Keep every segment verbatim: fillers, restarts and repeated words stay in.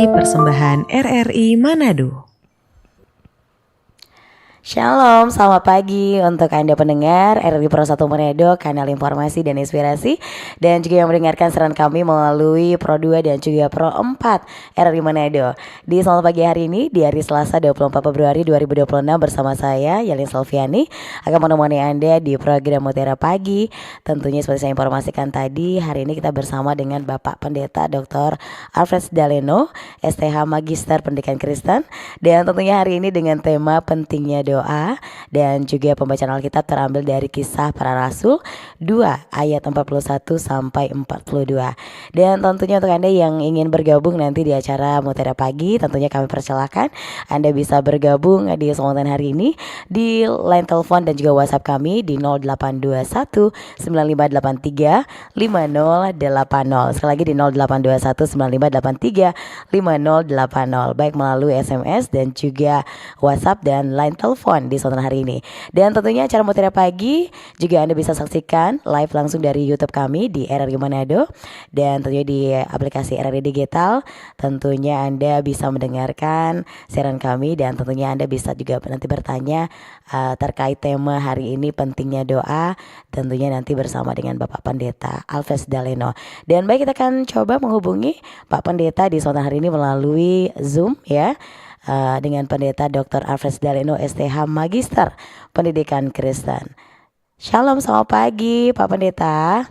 Persembahan R R I Manado. Shalom, selamat pagi untuk Anda pendengar R R I Pro satu Manado, kanal informasi dan inspirasi, dan juga yang mendengarkan siaran kami melalui Pro dua dan juga Pro empat R R I Manado. Di selamat pagi hari ini, di hari Selasa dua puluh empat Februari dua ribu dua puluh enam, bersama saya, Yelin Selviani, akan menemani Anda di program Mutiara Pagi. Tentunya seperti saya informasikan tadi, hari ini kita bersama dengan Bapak Pendeta Doktor Alfred Daleno, S T H Magister Pendidikan Kristen. Dan tentunya hari ini dengan tema pentingnya doa, dan juga pembacaan Alkitab terambil dari Kisah Para Rasul dua ayat empat puluh satu sampai empat puluh dua. Dan tentunya untuk Anda yang ingin bergabung nanti di acara Mutiara Pagi, tentunya kami persilakan Anda bisa bergabung di kesempatan hari ini di line telepon dan juga WhatsApp kami di nol delapan dua satu sembilan lima delapan tiga lima nol delapan nol. Sekali lagi di nol delapan dua satu sembilan lima delapan tiga lima nol delapan nol, baik melalui S M S dan juga WhatsApp dan line telepon di kesempatan hari ini. Dan tentunya acara Mutiara Pagi juga Anda bisa saksikan live langsung dari YouTube kami di R R I Manado, dan tentunya di aplikasi R R I Digital. Tentunya Anda bisa mendengarkan siaran kami, dan tentunya Anda bisa juga nanti bertanya, eh, terkait tema hari ini, pentingnya doa, tentunya nanti bersama dengan Bapak Pendeta Alfred Daleno. Dan baik, kita akan coba menghubungi Pak Pendeta di kesempatan hari ini melalui Zoom, ya, eh, dengan Pendeta Doktor Alfred Daleno, S T H Magister Pendidikan Kristen. Shalom, selamat pagi, Pak Pendeta.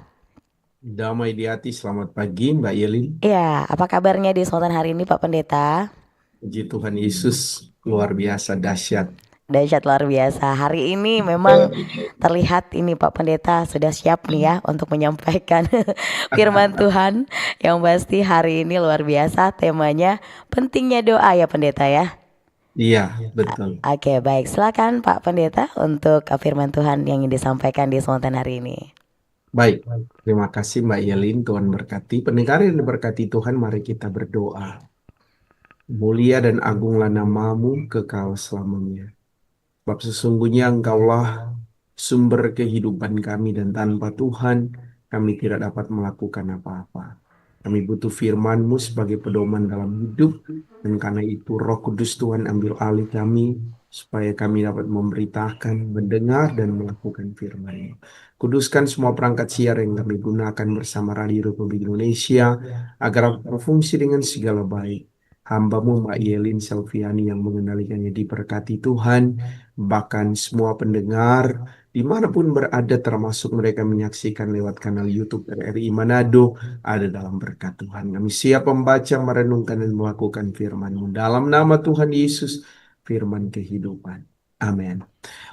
Damai di hati, selamat pagi, Mbak Yelin. Ya, apa kabarnya di kesempatan hari ini, Pak Pendeta? Puji Tuhan Yesus, luar biasa, dahsyat. Dahsyat, luar biasa. Hari ini memang terlihat ini, Pak Pendeta sudah siap nih ya untuk menyampaikan firman Tuhan. Yang pasti hari ini luar biasa, temanya pentingnya doa ya, Pendeta, ya? Iya, betul. Oke, baik. Silakan, Pak Pendeta, untuk, eh, firman Tuhan yang ingin disampaikan di kesempatan hari ini. Baik, terima kasih, Mbak Yelin. Tuhan berkati. Pendengar yang diberkati Tuhan, mari kita berdoa. Mulia dan agunglah nama-Mu, kekal selamanya. Sebab sesungguhnya Engkaulah sumber kehidupan kami, dan tanpa Tuhan, kami tidak dapat melakukan apa-apa. Kami butuh firman-Mu sebagai pedoman dalam hidup, dan karena itu Roh Kudus Tuhan ambil alih kami, supaya kami dapat memberitakan, mendengar, dan melakukan firman-Mu. Kuduskan semua perangkat siar yang kami gunakan bersama Radio Republik Indonesia, agar dapat berfungsi dengan segala baik. Hamba-Mu, Mbak Yelin Selviani, yang mengendalikannya, diberkati Tuhan. Bahkan semua pendengar, dimanapun berada, termasuk mereka menyaksikan lewat kanal YouTube R R I Manado, ada dalam berkat Tuhan. Kami siap membaca, merenungkan, dan melakukan firman-Mu. Dalam nama Tuhan Yesus, firman kehidupan. Amin.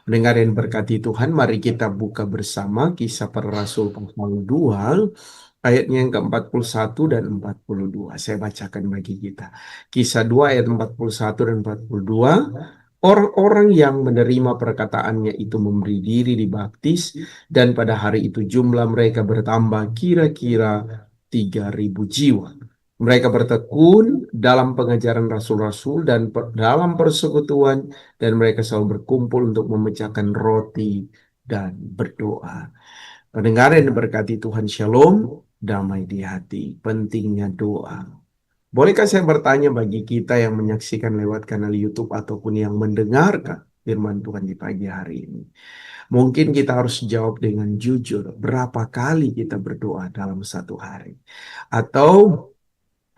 Pendengar yang diberkati Tuhan, mari kita buka bersama Kisah Para Rasul pasal dua, ayatnya yang keempat puluh satu dan empat puluh dua. Saya bacakan bagi kita. Kisah dua ayat empat puluh satu dan empat puluh dua. Orang-orang yang menerima perkataannya itu memberi diri dibaptis, dan pada hari itu jumlah mereka bertambah kira-kira tiga ribu jiwa. Mereka bertekun dalam pengajaran rasul-rasul dan per-, dalam persekutuan, dan mereka selalu berkumpul untuk memecahkan roti dan berdoa. Pendengar yang diberkati Tuhan, shalom, damai di hati, pentingnya doa. Bolehkah saya bertanya bagi kita yang menyaksikan lewat kanal YouTube ataupun yang mendengarkan firman Tuhan di pagi hari ini? Mungkin kita harus jawab dengan jujur, berapa kali kita berdoa dalam satu hari? Atau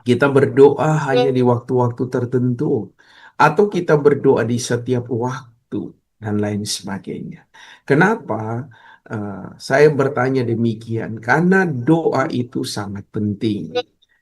kita berdoa hanya di waktu-waktu tertentu, atau kita berdoa di setiap waktu, dan lain sebagainya. Kenapa, eh, saya bertanya demikian? Karena doa itu sangat penting.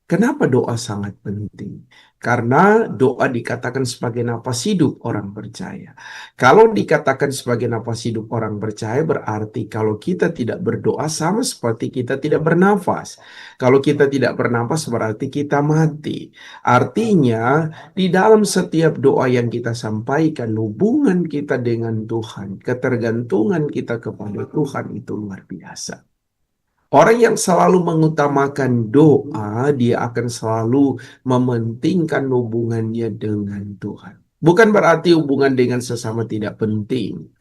Kenapa doa sangat penting? Karena doa dikatakan sebagai napas hidup orang percaya. Kalau dikatakan sebagai napas hidup orang percaya, berarti kalau kita tidak berdoa, sama seperti kita tidak bernafas. Kalau kita tidak bernafas, berarti kita mati. Artinya, di dalam setiap doa yang kita sampaikan, hubungan kita dengan Tuhan, ketergantungan kita kepada Tuhan itu luar biasa. Orang yang selalu mengutamakan doa, dia akan selalu mementingkan hubungannya dengan Tuhan. Bukan berarti hubungan dengan sesama tidak penting.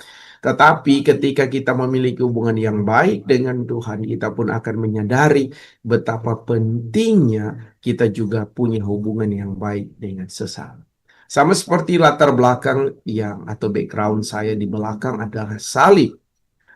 Tetapi ketika kita memiliki hubungan yang baik dengan Tuhan, kita pun akan menyadari betapa pentingnya kita juga punya hubungan yang baik dengan sesama. Sama seperti latar belakang yang atau background saya di belakang adalah salib.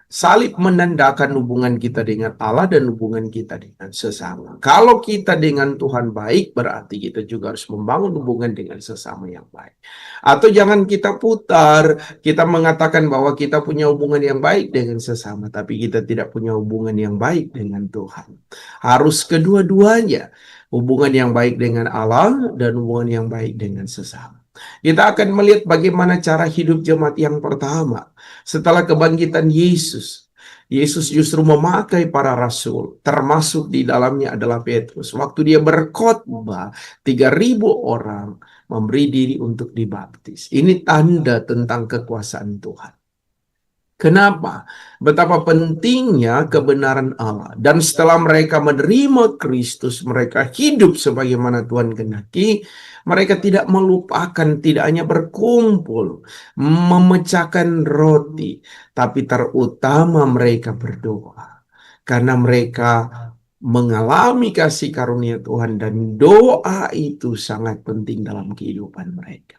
Salib menandakan hubungan kita dengan Allah dan hubungan kita dengan sesama. Kalau kita dengan Tuhan baik, berarti kita juga harus membangun hubungan dengan sesama yang baik. Atau jangan kita putar, kita mengatakan bahwa kita punya hubungan yang baik dengan sesama, tapi kita tidak punya hubungan yang baik dengan Tuhan. Harus kedua-duanya, hubungan yang baik dengan Allah dan hubungan yang baik dengan sesama. Kita akan melihat bagaimana cara hidup jemaat yang pertama setelah kebangkitan Yesus. Yesus justru memakai para rasul, termasuk di dalamnya adalah Petrus. Waktu dia berkhotbah, tiga ribu orang memberi diri untuk dibaptis. Ini tanda tentang kekuasaan Tuhan. Kenapa? Betapa pentingnya kebenaran Allah. Dan setelah mereka menerima Kristus, mereka hidup sebagaimana Tuhan kehendaki, mereka tidak melupakan, tidak hanya berkumpul, memecahkan roti, tapi terutama mereka berdoa. Karena mereka mengalami kasih karunia Tuhan dan doa itu sangat penting dalam kehidupan mereka.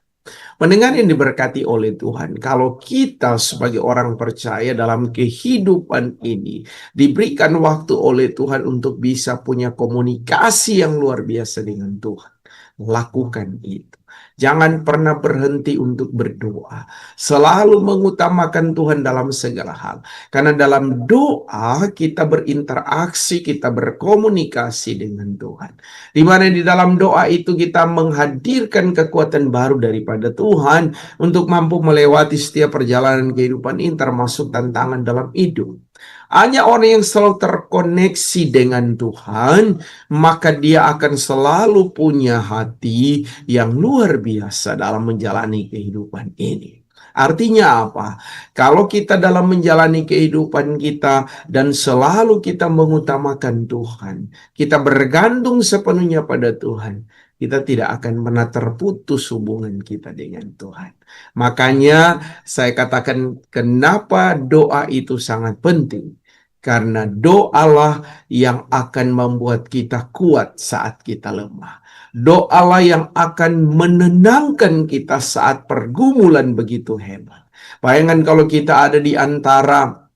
Pendengar yang diberkati oleh Tuhan, kalau kita sebagai orang percaya dalam kehidupan ini diberikan waktu oleh Tuhan untuk bisa punya komunikasi yang luar biasa dengan Tuhan, lakukan itu. Jangan pernah berhenti untuk berdoa. Selalu mengutamakan Tuhan dalam segala hal. Karena dalam doa kita berinteraksi, kita berkomunikasi dengan Tuhan. Di mana di dalam doa itu kita menghadirkan kekuatan baru daripada Tuhan untuk mampu melewati setiap perjalanan kehidupan ini, termasuk tantangan dalam hidup. Hanya orang yang selalu terkoneksi dengan Tuhan, maka dia akan selalu punya hati yang luar biasa dalam menjalani kehidupan ini. Artinya apa? Kalau kita dalam menjalani kehidupan kita dan selalu kita mengutamakan Tuhan, kita bergantung sepenuhnya pada Tuhan, kita tidak akan pernah terputus hubungan kita dengan Tuhan. Makanya saya katakan, kenapa doa itu sangat penting. Karena doalah yang akan membuat kita kuat saat kita lemah. Doalah yang akan menenangkan kita saat pergumulan begitu hebat. Bayangkan kalau kita ada di antara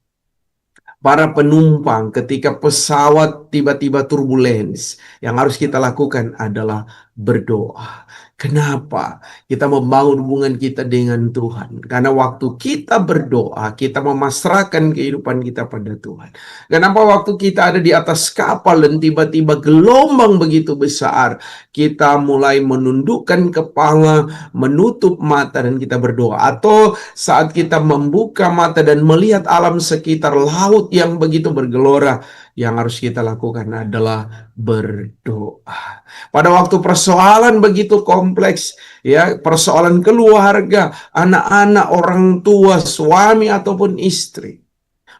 para penumpang ketika pesawat tiba-tiba turbulens, yang harus kita lakukan adalah berdoa. Kenapa? Kita membangun hubungan kita dengan Tuhan. Karena waktu kita berdoa, kita memasrahkan kehidupan kita pada Tuhan. Kenapa waktu kita ada di atas kapal dan tiba-tiba gelombang begitu besar, kita mulai menundukkan kepala, menutup mata, dan kita berdoa? Atau saat kita membuka mata dan melihat alam sekitar, laut yang begitu bergelora, yang harus kita lakukan adalah berdoa. Pada waktu persoalan begitu kompleks, ya, persoalan keluarga, anak-anak, orang tua, suami ataupun istri,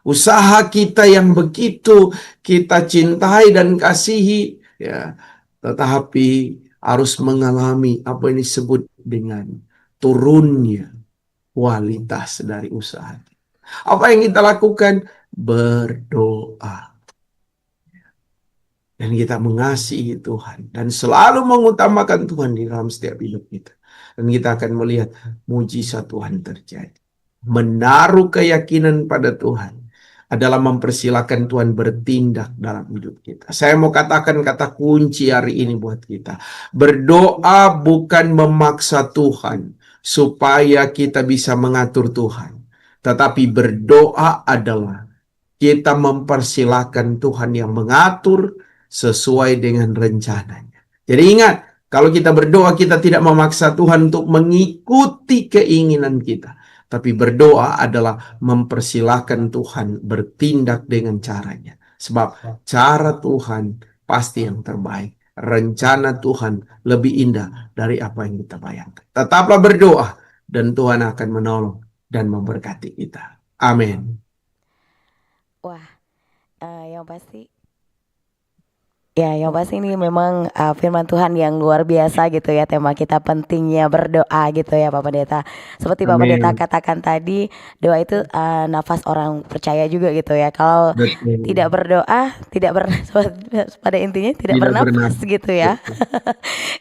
usaha kita yang begitu kita cintai dan kasihi, ya, tetapi harus mengalami apa yang disebut dengan turunnya kualitas dari usaha kita. Apa yang kita lakukan? Berdoa. Dan kita mengasihi Tuhan dan selalu mengutamakan Tuhan di dalam setiap hidup kita. Dan kita akan melihat mujizat Tuhan terjadi. Menaruh keyakinan pada Tuhan adalah mempersilahkan Tuhan bertindak dalam hidup kita. Saya mau katakan kata kunci hari ini buat kita. Berdoa bukan memaksa Tuhan supaya kita bisa mengatur Tuhan. Tetapi berdoa adalah kita mempersilahkan Tuhan yang mengatur sesuai dengan rencananya. Jadi ingat, kalau kita berdoa, kita tidak memaksa Tuhan untuk mengikuti keinginan kita. Tapi berdoa adalah mempersilahkan Tuhan bertindak dengan caranya. Sebab cara Tuhan pasti yang terbaik. Rencana Tuhan lebih indah dari apa yang kita bayangkan. Tetaplah berdoa dan Tuhan akan menolong dan memberkati kita. Amin. Wah, eh, yang pasti Ya, yang pasti ini memang, uh, firman Tuhan yang luar biasa gitu ya, tema kita pentingnya berdoa gitu ya, Pak Pendeta. Seperti Pak Pendeta Amin. katakan tadi, doa itu, uh, nafas orang percaya juga gitu ya. Kalau Betul. tidak berdoa, tidak ber-, pada intinya tidak Tidak bernafas bernafas. gitu ya. Betul.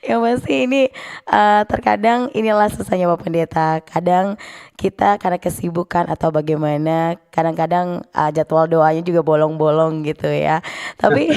Yang pasti ini, uh, terkadang inilah susahnya Pak Pendeta. Kadang kita karena kesibukan atau bagaimana, kadang-kadang, uh, jadwal doanya juga bolong-bolong gitu ya. Tapi,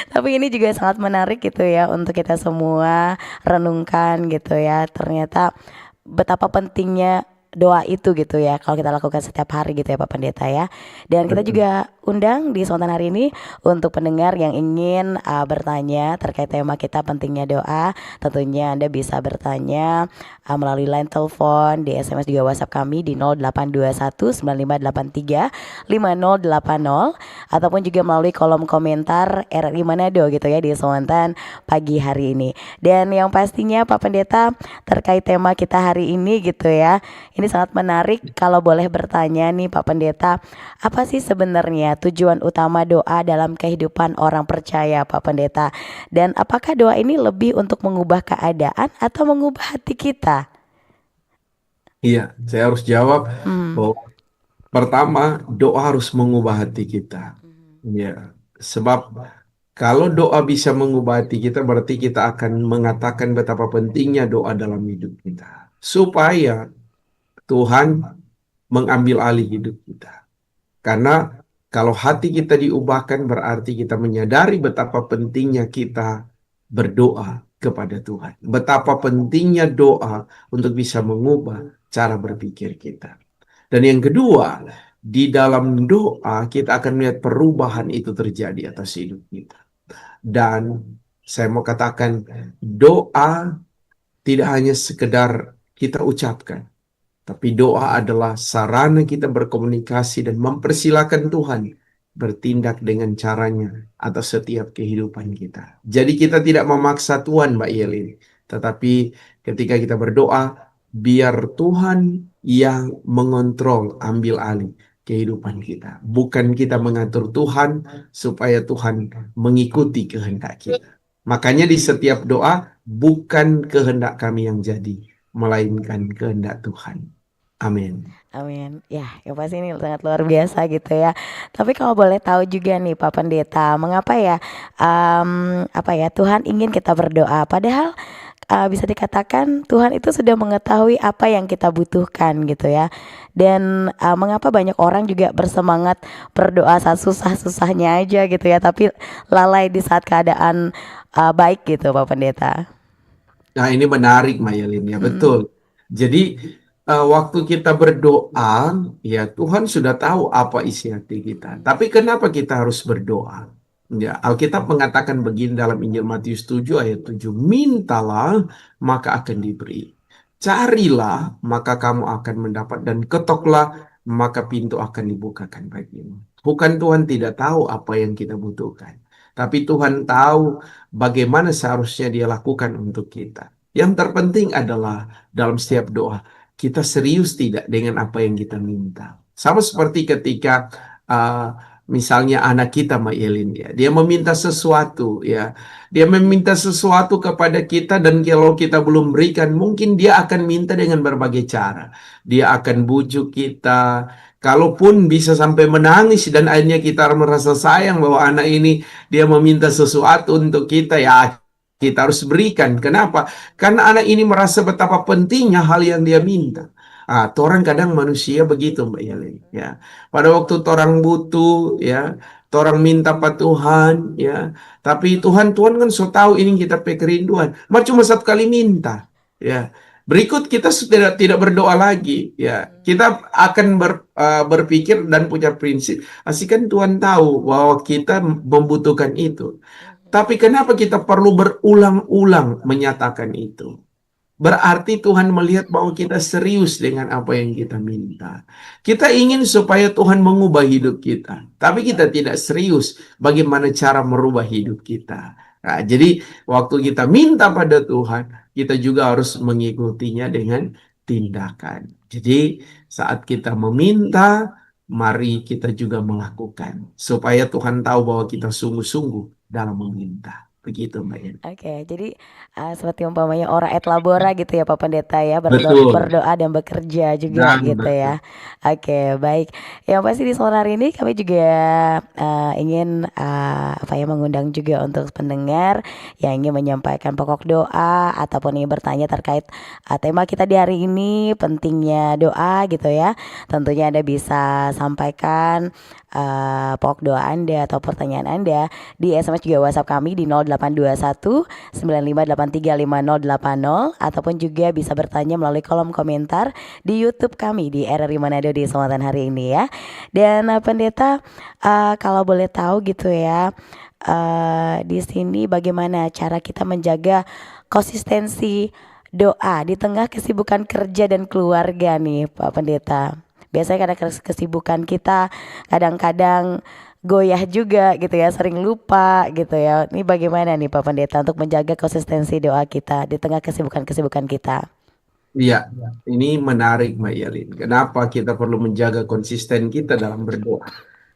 tapi ini juga sangat menarik gitu ya untuk kita semua renungkan gitu ya. Ternyata betapa pentingnya doa itu gitu ya, kalau kita lakukan setiap hari gitu ya, Pak Pendeta ya. Dan kita Betul. juga undang di kesempatan hari ini untuk pendengar yang ingin, uh, bertanya terkait tema kita pentingnya doa, tentunya Anda bisa bertanya, uh, melalui line telepon, di S M S juga WhatsApp kami di nol delapan dua satu sembilan lima delapan tiga lima nol delapan nol, ataupun juga melalui kolom komentar R R I Manado gitu ya, di kesempatan pagi hari ini. Dan yang pastinya, Pak Pendeta, terkait tema kita hari ini gitu ya, ini sangat menarik. Kalau boleh bertanya nih, Pak Pendeta, apa sih sebenarnya tujuan utama doa dalam kehidupan orang percaya, Pak Pendeta? Dan apakah doa ini lebih untuk mengubah keadaan atau mengubah hati kita? Iya, saya harus jawab Hmm. bahwa pertama, doa harus mengubah hati kita. Mhm. Ya, sebab kalau doa bisa mengubah hati kita, berarti kita akan mengatakan betapa pentingnya doa dalam hidup kita. Supaya Tuhan mengambil alih hidup kita. Karena kalau hati kita diubahkan, berarti kita menyadari betapa pentingnya kita berdoa kepada Tuhan. Betapa pentingnya doa untuk bisa mengubah cara berpikir kita. Dan yang kedua, di dalam doa kita akan melihat perubahan itu terjadi atas hidup kita. Dan saya mau katakan, doa tidak hanya sekedar kita ucapkan, tapi doa adalah sarana kita berkomunikasi dan mempersilakan Tuhan bertindak dengan caranya atas setiap kehidupan kita. Jadi kita tidak memaksa Tuhan, Mbak Yelin, tetapi ketika kita berdoa, biar Tuhan yang mengontrol, ambil alih kehidupan kita. Bukan kita mengatur Tuhan supaya Tuhan mengikuti kehendak kita. Makanya di setiap doa, bukan kehendak kami yang jadi, melainkan kehendak Tuhan. Amin. Amin. Ya, yang pasti ini sangat luar biasa gitu ya. Tapi kalau boleh tahu juga nih, Pak Pendeta, mengapa ya, em, apa ya, Tuhan ingin kita berdoa? Padahal, eh, bisa dikatakan Tuhan itu sudah mengetahui apa yang kita butuhkan gitu ya. Dan, eh, mengapa banyak orang juga bersemangat berdoa saat susah-susahnya aja gitu ya, tapi lalai di saat keadaan, eh, baik gitu, Pak Pendeta? Nah, ini menarik, Mbak Yelin, ya, Mm-mm. betul. Jadi, eh, waktu kita berdoa, ya, Tuhan sudah tahu apa isi hati kita. Tapi kenapa kita harus berdoa? Ya, Alkitab mengatakan begini dalam Injil Matius tujuh ayat tujuh, "Mintalah, maka akan diberi. Carilah, maka kamu akan mendapat, dan ketoklah, maka pintu akan dibukakan bagimu." Bukan Tuhan tidak tahu apa yang kita butuhkan, tapi Tuhan tahu bagaimana seharusnya Dia lakukan untuk kita. Yang terpenting adalah dalam setiap doa, kita serius tidak dengan apa yang kita minta. Sama seperti ketika, uh, misalnya anak kita, Mbak Yelin, ya, dia meminta sesuatu, ya, dia meminta sesuatu kepada kita, dan kalau kita belum berikan, mungkin dia akan minta dengan berbagai cara. Dia akan bujuk kita, kalaupun bisa sampai menangis, dan akhirnya kita merasa sayang bahwa anak ini, dia meminta sesuatu untuk kita, ya, kita harus berikan. Kenapa? Karena anak ini merasa betapa pentingnya hal yang dia minta. Ah, torang kadang manusia begitu, Mbak Yelin, ya. Pada waktu torang butuh, ya, torang minta pa Tuhan, ya. Tapi Tuhan, Tuhan kan so tahu ini kita pe kerinduan. Mar cuma satu kali minta, ya. Berikut kita su-, tidak, tidak berdoa lagi, ya. Kita akan ber-, eh, berpikir dan punya prinsip, "Asi kan Tuhan tahu bahwa kita membutuhkan itu." Tapi kenapa kita perlu berulang-ulang menyatakan itu? Berarti Tuhan melihat bahwa kita serius dengan apa yang kita minta. Kita ingin supaya Tuhan mengubah hidup kita, tapi kita tidak serius bagaimana cara merubah hidup kita. Nah, jadi waktu kita minta pada Tuhan, kita juga harus mengikutinya dengan tindakan. Jadi, saat kita meminta, mari kita juga melakukan, supaya Tuhan tahu bahwa kita sungguh-sungguh dalam meminta. Begitu, Mbak Yeni. Oke, jadi uh, seperti umpamanya ora et labora gitu ya, Pak Pendeta ya, berdo Betul. berdoa dan bekerja juga Dan gitu ya. bekerja. Oke, baik. Yang pasti di sore hari ini kami juga uh, ingin uh, apa ya, mengundang juga untuk pendengar yang ingin menyampaikan pokok doa ataupun ingin bertanya terkait uh, tema kita di hari ini, pentingnya doa gitu ya. Tentunya Anda bisa sampaikan uh, pokok doa Anda atau pertanyaan Anda di S M S juga WhatsApp kami di nol delapan dua satu sembilan lima delapan tiga lima nol delapan nol, ataupun juga bisa bertanya melalui kolom komentar di YouTube kami di R R I Manado di kesempatan hari ini ya. Dan uh, Pendeta, uh, kalau boleh tahu gitu ya, uh, di sini bagaimana cara kita menjaga konsistensi doa di tengah kesibukan kerja dan keluarga nih, Pak Pendeta? Biasanya karena kes- kesibukan kita kadang-kadang goyah juga gitu ya, sering lupa gitu ya. Ini bagaimana nih, Pak Pendeta, untuk menjaga konsistensi doa kita di tengah kesibukan-kesibukan kita? Iya, ini menarik, Mbak Yelin. Kenapa kita perlu menjaga konsisten kita dalam berdoa?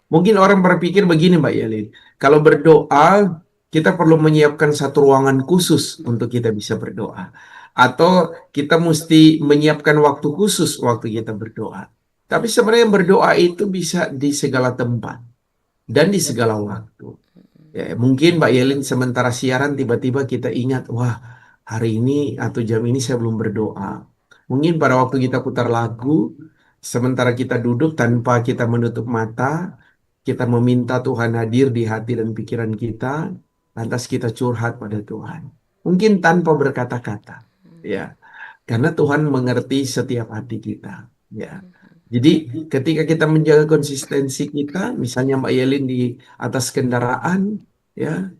Mungkin orang berpikir begini, Mbak Yelin. Kalau berdoa, kita perlu menyiapkan satu ruangan khusus untuk kita bisa berdoa. Atau kita mesti menyiapkan waktu khusus waktu kita berdoa. Tapi sebenarnya berdoa itu bisa di segala tempat dan di segala waktu. Ya, mungkin Mbak Yelin sementara siaran tiba-tiba kita ingat, "Wah, hari ini atau jam ini saya belum berdoa." Mungkin pada waktu kita putar lagu, sementara kita duduk tanpa kita menutup mata, kita meminta Tuhan hadir di hati dan pikiran kita, lantas kita curhat pada Tuhan. Mungkin tanpa berkata-kata, ya. Karena Tuhan mengerti setiap hati kita, ya. Jadi ketika kita menjaga konsistensi kita, misalnya Mbak Yelin di atas kendaraan, ya,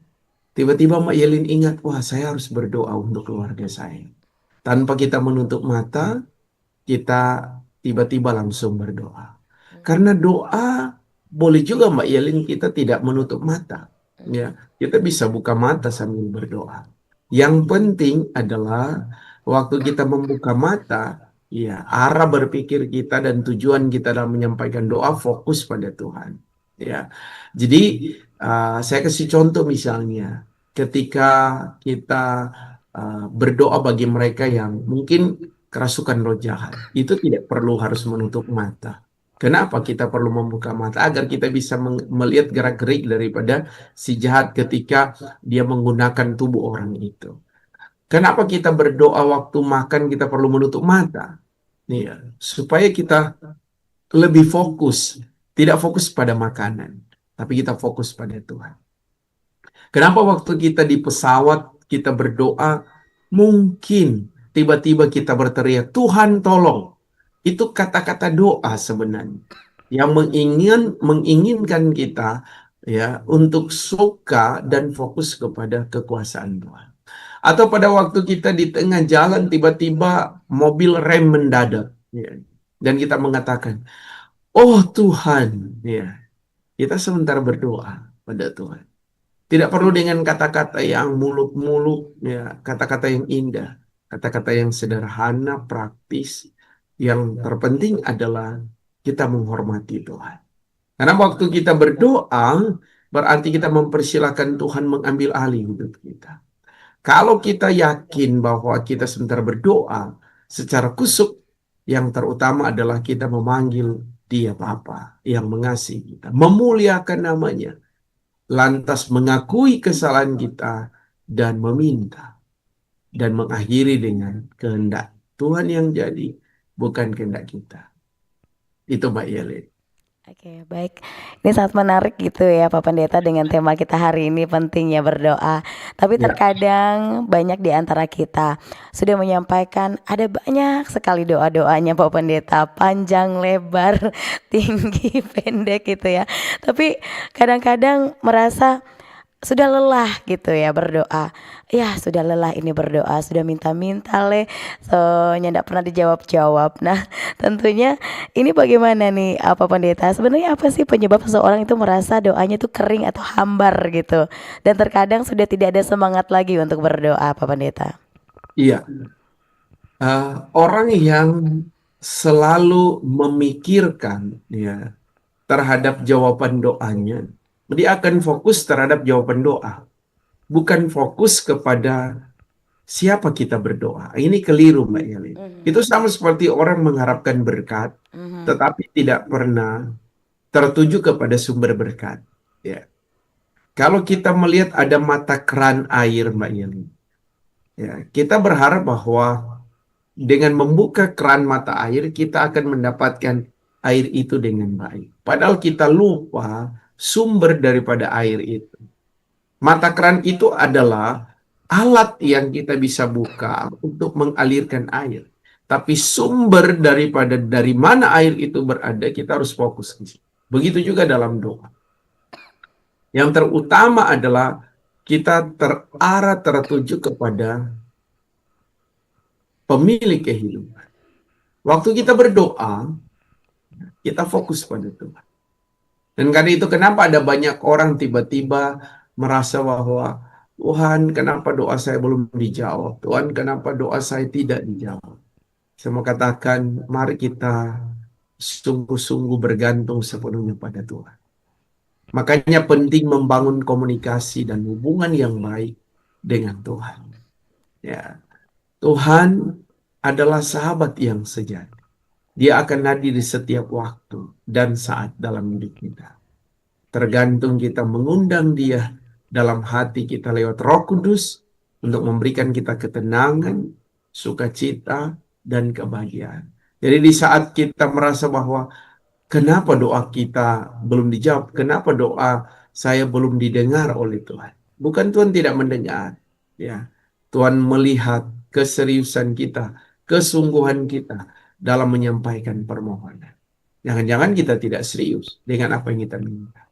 tiba-tiba Mbak Yelin ingat, "Wah, saya harus berdoa untuk keluarga saya." Tanpa kita menutup mata, kita tiba-tiba langsung berdoa. Karena doa boleh juga, Mbak Yelin, kita tidak menutup mata. Ya, kita bisa buka mata sambil berdoa. Yang penting adalah waktu kita membuka mata, ya, arah berpikir kita dan tujuan kita dalam menyampaikan doa fokus pada Tuhan. Ya. Jadi uh, saya kasih contoh, misalnya ketika kita uh, berdoa bagi mereka yang mungkin kerasukan roh jahat, itu tidak perlu harus menutup mata. Kenapa kita perlu membuka mata? Agar kita bisa melihat gerak-gerik daripada si jahat ketika dia menggunakan tubuh orang itu. Kenapa kita berdoa waktu makan kita perlu menutup mata? Iya, supaya kita lebih fokus, tidak fokus pada makanan, tapi kita fokus pada Tuhan. Kenapa waktu kita di pesawat, kita berdoa, mungkin tiba-tiba kita berteriak, "Tuhan, tolong." Itu kata-kata doa sebenarnya yang mengingin, menginginkan kita, ya, untuk suka dan fokus kepada kekuasaan Tuhan. Atau pada waktu kita di tengah jalan, tiba-tiba mobil rem mendadak, ya, dan kita mengatakan, "Oh Tuhan," ya, kita sementara berdoa pada Tuhan. Tidak perlu dengan kata-kata yang muluk-muluk, ya, kata-kata yang indah, kata-kata yang sederhana, praktis. Yang terpenting adalah kita menghormati Tuhan. Karena waktu kita berdoa, berarti kita mempersilahkan Tuhan mengambil alih hidup kita. Kalau kita yakin bahwa kita sementara berdoa secara kusuk, yang terutama adalah kita memanggil Dia Bapa yang mengasihi kita, memuliakan namanya, lantas mengakui kesalahan kita dan meminta, dan mengakhiri dengan kehendak Tuhan yang jadi, bukan kehendak kita. Itu, Mbak Yelin. Oke, baik. Ini sangat menarik gitu ya, Pak Pendeta, dengan tema kita hari ini, pentingnya berdoa. Tapi Ya. terkadang banyak di antara kita sudah menyampaikan ada banyak sekali doa-doanya, Pak Pendeta, panjang, lebar, tinggi, pendek gitu ya. Tapi kadang-kadang merasa sudah lelah gitu ya berdoa. Ya, sudah lelah ini berdoa, sudah minta-minta le, so nyanda pernah dijawab-jawab. Nah, tentunya ini bagaimana nih, apa Pendeta? Sebenarnya apa sih penyebab seseorang itu merasa doanya tuh kering atau hambar gitu? Dan terkadang sudah tidak ada semangat lagi untuk berdoa, apa Pendeta? Iya. Eh, orang yang selalu memikirkan, ya, terhadap jawaban doanya, dia akan fokus terhadap jawaban doa. bukan fokus kepada siapa kita berdoa. Ini keliru, Mbak Yeli. Mhm. Itu sama seperti orang mengharapkan berkat, Mhm. tetapi tidak pernah tertuju kepada sumber berkat. Ya. Kalau kita melihat ada mata keran air, Mbak Yeli, ya, kita berharap bahwa dengan membuka keran mata air, kita akan mendapatkan air itu dengan baik. Padahal kita lupa sumber daripada air itu. Mata keran itu adalah alat yang kita bisa buka untuk mengalirkan air. Tapi sumber daripada dari mana air itu berada, kita harus fokus ke situ. Begitu juga dalam doa. Yang terutama adalah kita terarah, tertuju kepada pemilik kehidupan. Waktu kita berdoa, kita fokus pada Tuhan. Dan karena itu, kenapa ada banyak orang tiba-tiba merasa bahwa, "Tuhan, kenapa doa saya belum dijawab? Tuhan, kenapa doa saya tidak dijawab?" Saya mau katakan, mari kita sungguh-sungguh bergantung sepenuhnya pada Tuhan. Makanya penting membangun komunikasi dan hubungan yang baik dengan Tuhan. Ya, Tuhan adalah sahabat yang sejati. Dia akan hadir di setiap waktu dan saat dalam hidup kita. Tergantung kita mengundang Dia dalam hati kita lewat Roh Kudus untuk memberikan kita ketenangan, sukacita, dan kebahagiaan. Jadi, di saat kita merasa bahwa, "Kenapa doa kita belum dijawab? Kenapa doa saya belum didengar oleh Tuhan?" Bukan Tuhan tidak mendengar, ya. Tuhan melihat keseriusan kita, kesungguhan kita dalam menyampaikan permohonan. Jangan-jangan kita tidak serius dengan apa yang kita minta.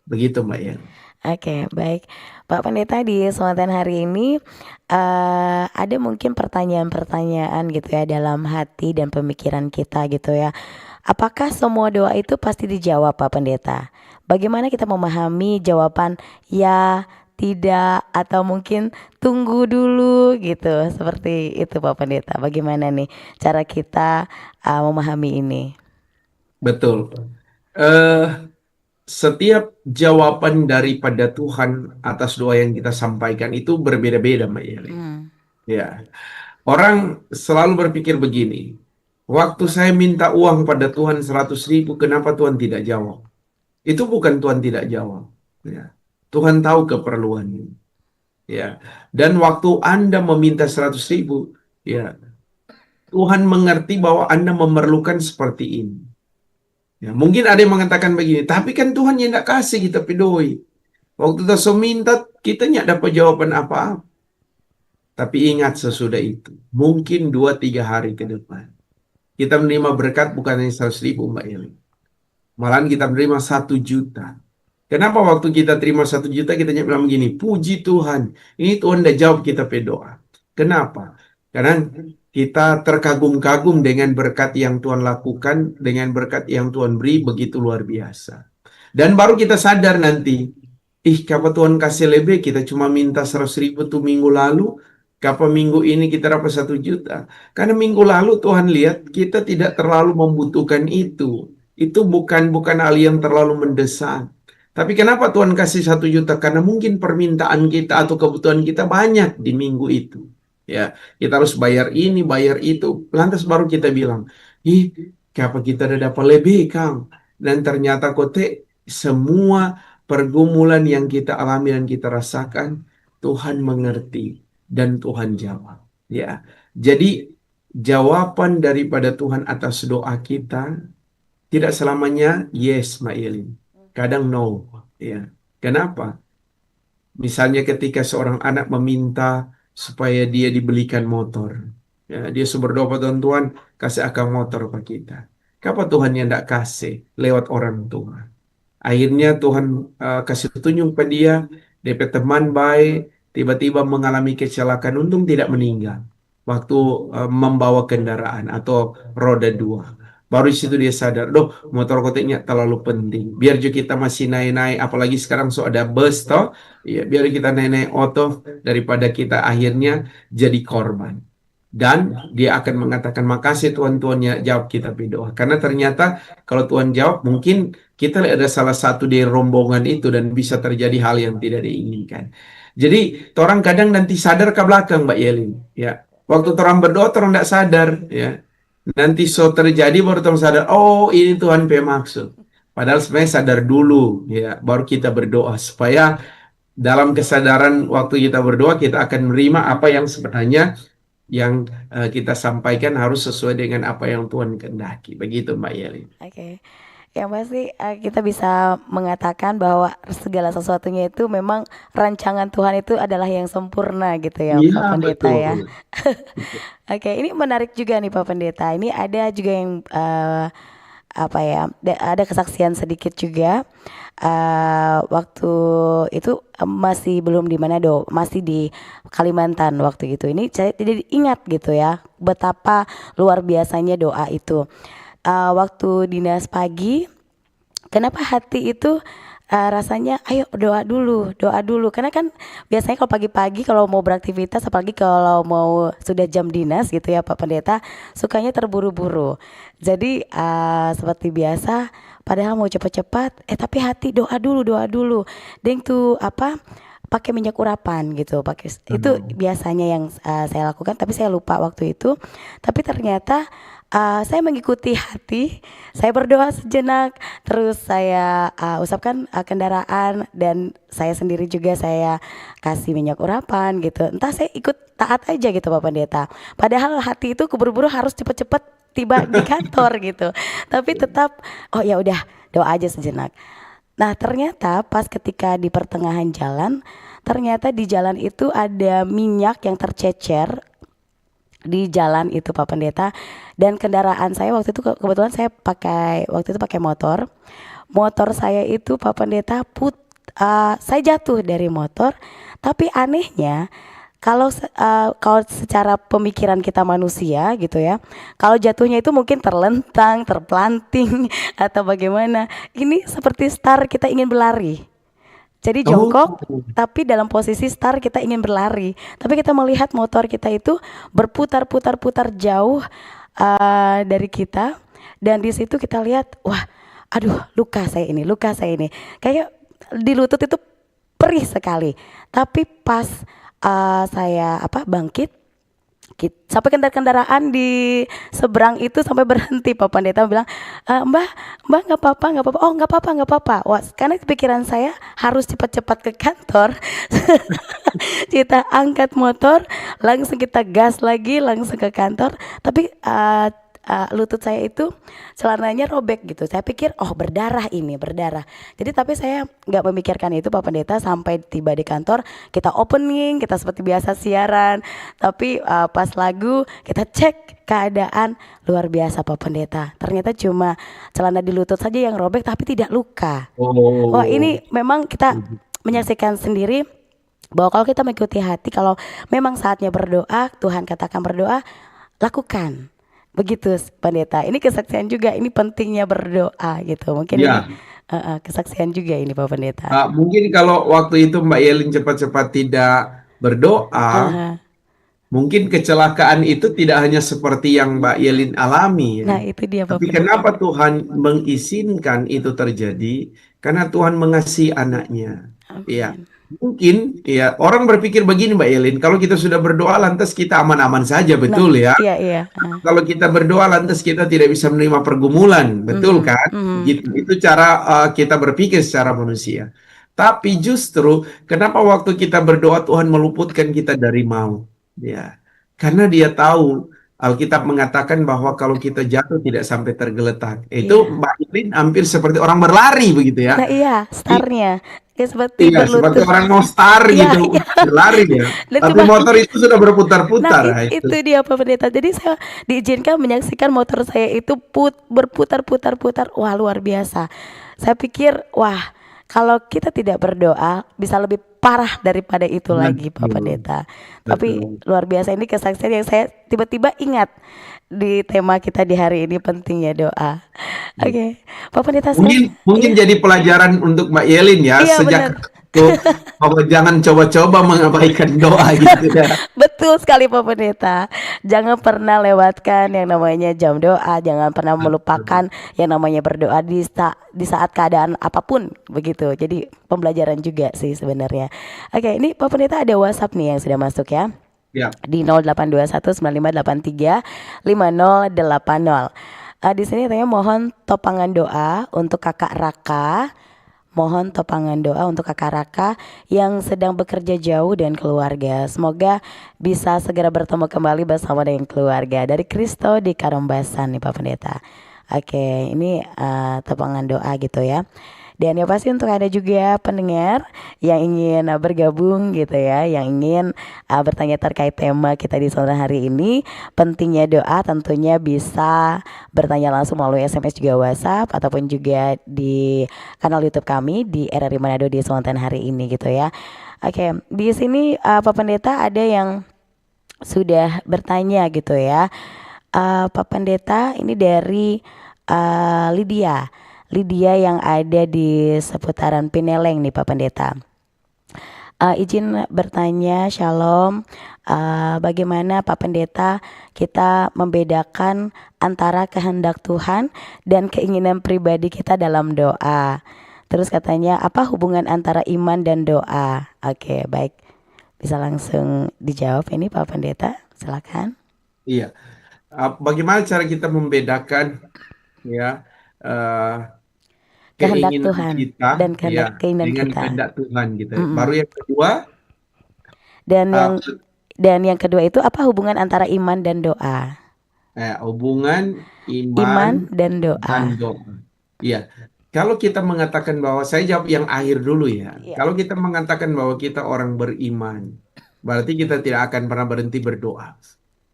Begitu, Mbak Yel. Oke, baik. Pak Pendeta, di kesempatan hari ini, eh, ada mungkin pertanyaan-pertanyaan gitu ya dalam hati dan pemikiran kita gitu ya. Apakah semua doa itu pasti dijawab, Pak Pendeta? Bagaimana kita memahami jawaban ya, tidak, atau mungkin tunggu dulu gitu? Seperti itu, Pak Pendeta. Bagaimana nih cara kita, eh, memahami ini? Betul. Eh, setiap jawaban daripada Tuhan atas doa yang kita sampaikan itu berbeda-beda, Mbak Yeli. Hmm. Ya. Orang selalu berpikir begini, "Waktu saya minta uang pada Tuhan seratus ribu, kenapa Tuhan tidak jawab?" Itu bukan Tuhan tidak jawab. Ya. Tuhan tahu keperluannya. Ya. Dan waktu Anda meminta seratus ribu, ya, Tuhan mengerti bahwa Anda memerlukan seperti ini. Ya, mungkin ada yang mengatakan begini, "Tapi kan Tuhan nyanda kasih kita pe doi. Waktu ta so minta, kita nyanda dapa jawaban apa-apa." Tapi ingat, sesudah itu, mungkin dua tiga hari ke depan, kita menerima berkat bukan hanya seratus ribu, Mbak Yeli. Malahan kita menerima satu juta. Kenapa waktu kita terima satu juta, kita hanya bilang begini, "Puji Tuhan, ini Tuhan udah jawab kita pe doa." Kenapa? Karena kita terkagum-kagum dengan berkat yang Tuhan lakukan, dengan berkat yang Tuhan beri, begitu luar biasa. Dan baru kita sadar nanti, "Ih, kapa Tuhan kase lebe, kita cuma minta seratus ribu tu minggu lalu, kapa minggu ini kita dapa satu juta?" Karena minggu lalu Tuhan lihat kita tidak terlalu membutuhkan itu. Itu bukan, bukan hal yang terlalu mendesak. Tapi kenapa Tuhan kasih satu juta? Karena mungkin permintaan kita atau kebutuhan kita banyak di minggu itu. Ya, kita harus bayar ini, bayar itu. Lantas baru kita bilang, "Ih, kapa kita ada dapa lebe, kang?" Dan ternyata kote semua pergumulan yang kita alami dan kita rasakan, Tuhan mengerti dan Tuhan jawab. Ya, jadi jawaban daripada Tuhan atas doa kita tidak selamanya yes, Mbak Yelin. Kadang no. Ya, kenapa? Misalnya ketika seorang anak meminta supaya dia dibelikan motor. Ya, dia so berdoa pa Tuhan, "Tuhan, kase akang motor pa kita." Kapa Tuhan nyanda kase lewat orang tua? Akhirnya Tuhan, eh, kase tunjung pa dia, de pe teman bae tiba-tiba mengalami kecelakaan, untung tidak meninggal waktu, eh, membawa kendaraan atau roda dua. Baru di situ dia sadar, "Doh, motor kote nya terlalu penting. Biar jo kita masih nae-nae, apalagi sekarang so ada bus, toh. Iya, biar kita nae-nae oto daripada kita akhirnya jadi korban." Dan dia akan mengatakan, "Makasih Tuhan, Tuhan ya jawab kita pe doa." Karena ternyata kalau Tuhan jawab, mungkin kita ada salah satu dari rombongan itu dan bisa terjadi hal yang tidak diinginkan. Jadi, torang kadang nanti sadar ka blakang, Mbak Yelin, ya. Waktu torang berdoa, torang ndak sadar, ya. Nanti so terjadi, baru torang sadar, "Oh, ini Tuhan pe maksud." Padahal sebenarnya sadar dulu, ya, baru kita berdoa. Supaya dalam kesadaran waktu kita berdoa, kita akan menerima apa yang sebenarnya yang, eh, kita sampaikan harus sesuai dengan apa yang Tuhan kehendaki. Begitu, Mbak Yelin. Oke. Yang pasti, eh, kita bisa mengatakan bahwa segala sesuatunya itu memang rancangan Tuhan itu adalah yang sempurna gitu ya, Iya, Pak Pendeta ya. Betul. Oke, ini menarik juga nih Pak Pendeta. Ini ada juga yang, eh, apa ya, da-, ada kesaksian sedikit juga. Eh, waktu itu, eh, masih belum di Manado, masih di Kalimantan waktu itu. Ini saya jadi ingat gitu ya, betapa luar biasanya doa itu. Eh, waktu dinas pagi, kenapa hati itu, eh, rasanya, "Ayo doa dulu, doa dulu." Karena kan biasanya kalau pagi-pagi, kalau mau beraktivitas, apalagi kalau mau sudah jam dinas gitu ya, Pak Pendeta, sukanya terburu-buru. Jadi, eh, seperti biasa, padahal mau cepat-cepat, eh, tapi hati, "Doa dulu, doa dulu." Deng tu, apa, pakai minyak urapan gitu, pakai s-, itu Aduh. biasanya yang, eh, saya lakukan, tapi saya lupa waktu itu. Tapi ternyata, eh, saya mengikuti hati, saya berdoa sejenak, terus saya, eh, usapkan, eh, kendaraan, dan saya sendiri juga saya kasih minyak urapan gitu. Entah saya ikut taat aja gitu, Pak Pendeta. Padahal hati itu keburu-buru harus cepet-cepet tiba di kantor gitu. Tapi tetap, "Oh ya udah, doa aja sejenak." Nah, ternyata pas ketika di pertengahan jalan, ternyata di jalan itu ada minyak yang tercecer di jalan itu, Pak Pendeta. Dan kendaraan saya waktu itu ke-, kebetulan saya pakai, waktu itu pakai motor. Motor saya itu, Pak Pendeta, put-, eh, saya jatuh dari motor. Tapi anehnya, kalau se-, eh, kalau secara pemikiran kita manusia gitu ya, kalau jatuhnya itu mungkin terlentang, terpelanting, atau bagaimana. Ini seperti star kita ingin berlari. Jadi Oh. jongkok, tapi dalam posisi star kita ingin berlari. Tapi kita melihat motor kita itu berputar-putar-putar jauh, eh, dari kita. Dan di situ kita lihat, "Wah, aduh, luka saya ini, luka saya ini." Kayak di lutut itu perih sekali. Tapi pas, eh, saya, apa, bangkit, kit-, sampai kendara-, kendaraan di seberang itu sampai berhenti, Pak Pendeta bilang, "Eh, Mbah, Mbah, nggak apa-apa, nggak apa-apa." "Oh, nggak apa-apa, nggak apa-apa." Wah, karena pikiran saya harus cepat-cepat ke kantor. Kita angkat motor, langsung kita gas lagi, langsung ke kantor. Tapi, eh, eh, lutut saya itu celananya robek gitu. Saya pikir, "Oh, berdarah ini, berdarah." Jadi, tapi saya nggak memikirkan itu, Pak Pendeta, sampai tiba di kantor, kita opening, kita seperti biasa siaran. Tapi, eh, pas lagu, kita cek keadaan, luar biasa, Pak Pendeta. Ternyata cuma celana di lutut saja yang robek, tapi tidak luka. Oh. Wah, ini memang kita Mhm. menyaksikan sendiri bahwa kalau kita mengikuti hati, kalau memang saatnya berdoa, Tuhan katakan berdoa, lakukan. Begitu, Pendeta. Ini kesaksian juga, ini pentingnya berdoa gitu. Mungkin Ya. ini, heeh, kesaksian juga ini, Pak Pendeta. Ah, mungkin kalau waktu itu Mbak Yelin cepat-cepat tidak berdoa, Aha. mungkin kecelakaan itu tidak hanya seperti yang Mbak Yelin alami, ya. Nah, itu dia, Pak Pendeta. Tapi kenapa Tuhan mengizinkan itu terjadi? Karena Tuhan mengasihi anaknya. Amin. Ya. Mungkin, ya, orang berpikir begini, Mbak Yelin, kalau kita sudah berdoa, lantas kita aman-aman saja, Nah, betul, ya? iya, iya. Ah. Kalau kita berdoa, lantas kita tidak bisa menerima pergumulan, betul Mhm, kan? mhm. Gitu. Itu cara, eh, kita berpikir secara manusia. Tapi justru, kenapa waktu kita berdoa, Tuhan meluputkan kita dari maut? Ya, karena Dia tahu, Alkitab mengatakan bahwa kalau kita jatuh, tidak sampai tergeletak. Itu Iya. Mbak Yelin hampir seperti orang berlari begitu ya. Nah, iya, I- starnya. Ya, seperti Iya, seperti berlutut. orang mau star Iya, gitu, iya. berlari ya. Dan Tapi cuma motor itu sudah berputar-putar, Nah, nah, it-, itu. itu dia, Pak Pendeta. Jadi saya diizinkan menyaksikan motor saya itu put-, berputar-putar-putar. Wah, luar biasa. Saya pikir, wah, kalau kita tidak berdoa, bisa lebih parah daripada itu Betul. lagi, Pak Pendeta. Tapi Betul. luar biasa, ini kesaksian yang saya tiba-tiba ingat di tema kita di hari ini, pentingnya doa. Iya. Oke, Pak Pendeta, saya Mungkin, mungkin iya. jadi pelajaran untuk Mbak Yelin ya, Iya, sejak benar. Pokoknya jangan coba-coba mengabaikan doa gitu ya. Betul sekali, Pak Pendeta. Jangan pernah lewatkan yang namanya jam doa, jangan pernah melupakan yang namanya berdoa di sa-, di saat keadaan apapun begitu. Jadi pembelajaran juga sih sebenarnya. Oke, ini Pak Pendeta ada WhatsApp nih yang sudah masuk ya. Ya. Di nol delapan dua satu sembilan lima delapan tiga lima nol delapan nol. Eh, di sini katanya mohon topangan doa untuk Kakak Raka. Mohon topangan doa untuk Kakak Raka yang sedang bekerja jauh dengan keluarga. Semoga bisa segera bertemu kembali bersama dengan keluarga. Dari Kristo di Karembasan nih, Pak Pendeta. Oke, ini, eh, topangan doa gitu ya. Dan ya pasti untuk ada juga pendengar yang ingin, eh, bergabung gitu ya, yang ingin, eh, bertanya terkait tema kita di sore hari ini, pentingnya doa, tentunya bisa bertanya langsung melalui S M S juga WhatsApp ataupun juga di kanal YouTube kami di R R I Manado di Songon hari ini gitu ya. Oke, di sini, eh, Pak Pendeta ada yang sudah bertanya gitu ya. Eh, Pak Pendeta, ini dari, eh, Lydia. Lydia yang ada di seputaran Pineleng nih, Pak Pendeta. Eh, izin bertanya, Shalom. Eh, bagaimana, Pak Pendeta, kita membedakan antara kehendak Tuhan dan keinginan pribadi kita dalam doa? Terus katanya, apa hubungan antara iman dan doa? Oke, baik. Bisa langsung dijawab ini, Pak Pendeta? Silakan. Iya. Ah, bagaimana cara kita membedakan, ya, eh, Kehendak keinginan Tuhan kita, dan kehendak, ya, keinginan dengan kita. Kehendak Tuhan gitu. Mm-mm. Baru yang kedua, Dan ah, yang, dan yang kedua itu, apa hubungan antara iman dan doa? Eh, hubungan iman Iman dan doa. Dan doa. Iya. Kalau kita mengatakan bahwa, saya jawab yang akhir dulu ya. Iya. Kalau kita mengatakan bahwa kita orang beriman, berarti kita tidak akan pernah berhenti berdoa.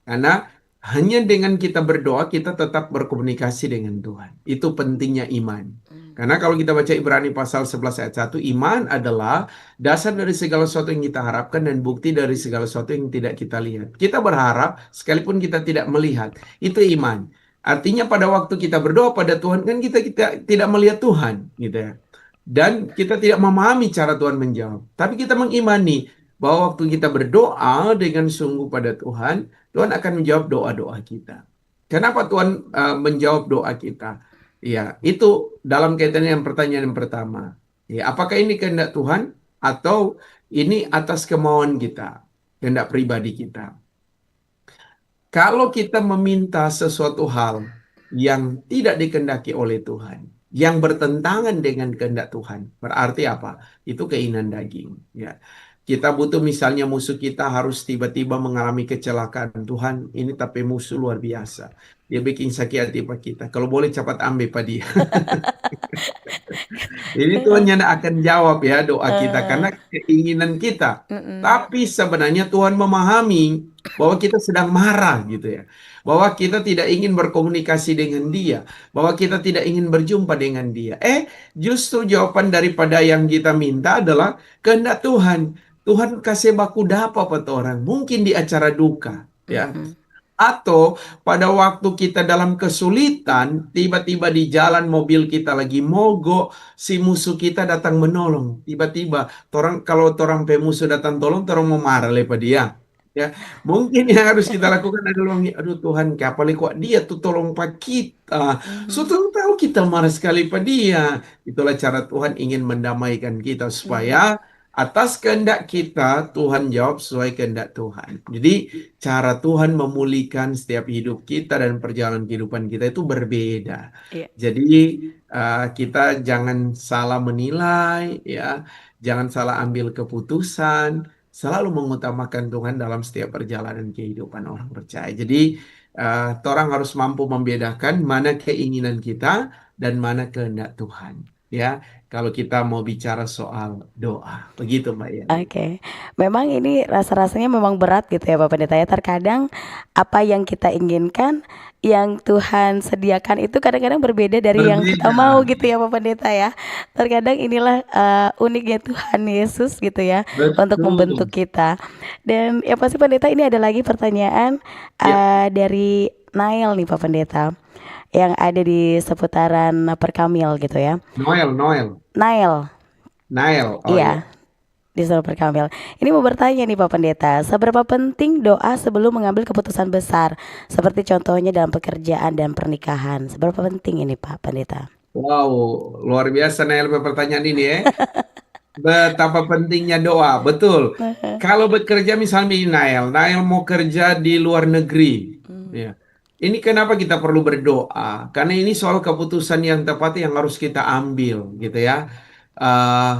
Karena hanya dengan kita berdoa, kita tetap berkomunikasi dengan Tuhan. Itu pentingnya iman. Hmm. Karena kalau kita baca Ibrani pasal sebelas ayat satu, iman adalah dasar dari segala sesuatu yang kita harapkan dan bukti dari segala sesuatu yang tidak kita lihat. Kita berharap sekalipun kita tidak melihat. Itu iman. Artinya pada waktu kita berdoa pada Tuhan, kan kita, kita tidak melihat Tuhan, gitu ya. Dan kita tidak memahami cara Tuhan menjawab. Tapi kita mengimani bahwa waktu kita berdoa dengan sungguh pada Tuhan, Tuhan akan menjawab doa-doa kita. Kenapa Tuhan, eh, menjawab doa kita? Ya, itu dalam kaitan yang pertanyaan yang pertama. Ya, apakah ini kehendak Tuhan atau ini atas kemauan kita, kehendak pribadi kita? Kalau kita meminta sesuatu hal yang tidak dikehendaki oleh Tuhan, yang bertentangan dengan kehendak Tuhan, berarti apa? Itu keinginan daging, ya. Kita butuh misalnya musuh kita harus tiba-tiba mengalami kecelakaan. Tuhan, ini ta pe musuh luar biasa. Dia bikin saki hati pa kita. Kalau boleh capat ambe pa dia. Jadi Tuhan nyanda akan jawab ya doa kita, eh, karena keinginan kita. Mm-mm. Tapi sebenarnya Tuhan memahami bahwa kita sedang marah gitu ya. Bahwa kita tidak ingin berkomunikasi dengan dia. Bahwa kita tidak ingin berjumpa dengan dia. Eh, justru jawaban daripada yang kita minta adalah kehendak Tuhan. Tuhan kase baku dapa pa torang. Mungkin di acara duka, ya. Mm-hmm. Atau pada waktu kita dalam kesulitan, tiba-tiba di jalan mobil kita lagi mogok, si musuh kita datang menolong. Tiba-tiba, torang, kalau torang pe musuh datang tolong, torang mo mara lei pa dia. Ya, mungkin yang harus kita lakukan adalah, "Aduh Tuhan, kiapa lei kok dia tu tolong pa kita?" Mhm. So, torang tahu kita marah sekali pa dia. Itulah cara Tuhan ingin mendamaikan kita, supaya, mhm, atas kehendak kita, Tuhan jawab sesuai kehendak Tuhan. Jadi, cara Tuhan memulihkan setiap hidup kita dan perjalanan kehidupan kita itu berbeda. Iya. Jadi, eh, kita jangan salah menilai, ya, jangan salah ambil keputusan, selalu mengutamakan Tuhan dalam setiap perjalanan kehidupan orang percaya. Jadi, eh, torang harus mampu membedakan mana keinginan kita dan mana kehendak Tuhan. Ya, kalau kita mau bicara soal doa, begitu, Mbak Yeni. Oke. Memang ini rasa-rasanya memang berat gitu ya, Pak Pendeta, ya. Terkadang apa yang kita inginkan, yang Tuhan sediakan itu kadang-kadang berbeda dari yang kita mau gitu ya, Pak Pendeta, ya. Berbeda. Terkadang inilah, eh, uniknya Tuhan Yesus gitu ya, untuk, betul, membentuk kita. Dan yang pasti, Pendeta, ini ada lagi pertanyaan, ya, eh, dari Nael nih, Pak Pendeta, yang ada di seputaran Perkamil gitu ya. Noel, Noel. Nael. Nael, oh iya. Iya. Di seluruh perkamil. Ini mau bertanya nih, Pak Pendeta, seberapa penting doa sebelum mengambil keputusan besar, seperti contohnya dalam pekerjaan dan pernikahan? Seberapa penting ini, Pak Pendeta? Wow, luar biasa, Nael, pertanyaan ini, ya. Betapa pentingnya doa, betul. Aha. Kalau bekerja misalnya di Nael, Nael mau kerja di luar negeri, hmm, ya. Ini kenapa kita perlu berdoa? Karena ini soal keputusan yang tepat yang harus kita ambil, gitu ya. Eh,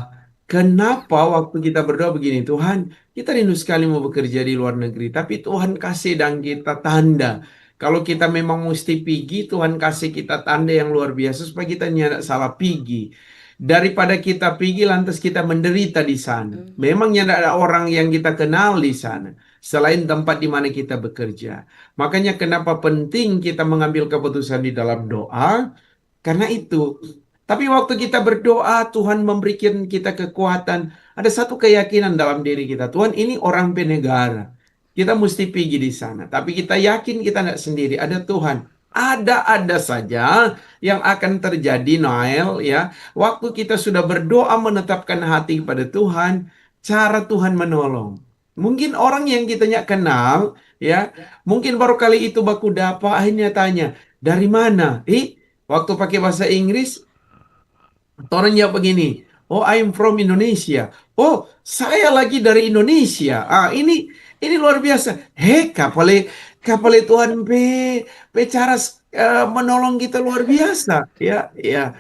kenapa waktu kita berdoa begini, "Tuhan, kita rindu sekali mau bekerja di luar negeri, tapi Tuhan kasih dang kita tanda. Kalau kita memang musti pigi, Tuhan kasih kita tanda yang luar biasa supaya kita nyanda salah pigi. Daripada kita pigi, lantas kita menderita di sana." Hmm. Memang nyanda ada orang yang kita kenal di sana, selain tempat di mana kita bekerja. Makanya kenapa penting kita mengambil keputusan di dalam doa, karena itu. Tapi waktu kita berdoa, Tuhan memberikan kita kekuatan. Ada satu keyakinan dalam diri kita, "Tuhan, ini orang pe negara. Kita musti pigi di sana." Tapi kita yakin kita ndak sendiri, ada Tuhan. Ada-ada saja yang akan terjadi, Nael, ya. Waktu kita sudah berdoa, menetapkan hati kepada Tuhan, cara Tuhan menolong. Mungkin orang yang kita nyak kenal, ya, mungkin baru kali itu baku dapa, akhirnya tanya, "Dari mana?" Ih, waktu pake bahasa Inggris, torang jawab begini, "Oh, I'm from Indonesia." "Oh, saya lagi dari Indonesia." Ah, ini ini luar biasa. He, kapale kapale Tuhan pe pe cara s-, eh, menolong kita luar biasa, ya, ya.